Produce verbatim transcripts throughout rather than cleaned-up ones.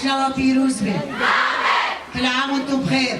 Çawa pîroz be. Kul am û tu bixêr.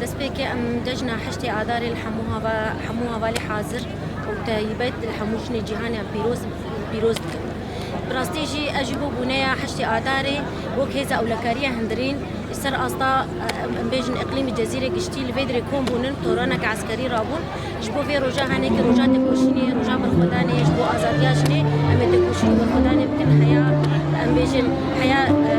Destpêkê em cejna heştê Adarê li hemû hava-, hemû hevalê hazir û bi taybet li hemû jinê cîhanê em pîroz, pîroz dikin. Bi rastî jî ez ji bo bûneya heştê Adarê wek hêza ewlekariya hundirîn ji ser asta, em, em bêjin, îqlîmê Cezîrê giştî li vê dirê kom bûnin, toranek eskerî rabûn. Ji bo vê roja hene ki roja têkoşînê, roja berxwedanê, ji bo azadiya jinê, em ê têkoşîn û berxwedanê bikin. Heya, em bêjin, heya, e,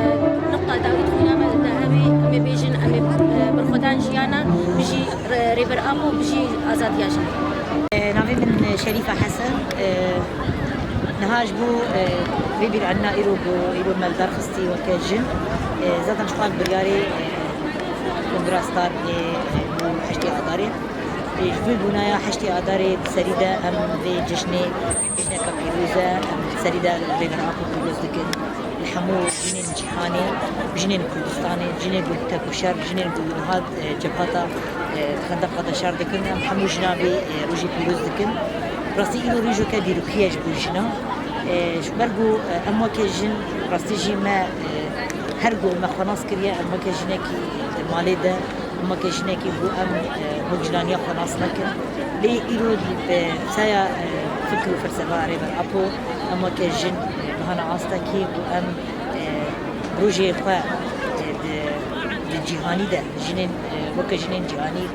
nuqta dawî di xwîna me de hebî, em ê bêjin, em ê, e, berxwedan jiyana, bijî Re-, Rêber Apo, bijî azadiya jinê. E, navê min Şerîfa Hesen. E, niha ji bo, e, vê bîranîna îro ku îro me li dar xistî weke jin, e, zaten ji xwe biryarê, e, Kongra Star ê, e, bû heştê Adarê. Ê, ji vî bûnaya heştê Adarê di serî de em vê cejnê, cejneka pîroz e, em di serî de Rêber Apo pîroz dikin. Li hemû jinên cîhanê, jinên Kurdistanê, jinên ku tekoşer, jinên ku niha, e, cebhata, e, xendeqa de şer dikin, em hemû jina vê, e, rojê pîroz dikin. Rastî îro rojeke dîrokî ye ji bo jina. E, ji ber ku, e, em weke jin, rastî jî me, e, her ku me xwe nas kiriye, em weke jinekî di malê de, em weke jinekî bû em, e, hokjilaniya xwe nas nekin. Lê îro, e, saya, e, fikr û felsefa Rêber Apo, em weke jin, e, bihana astekî bû em, e, rojê xwe, e, di, di cîhanî de jinên, e, weke jinên cîhanî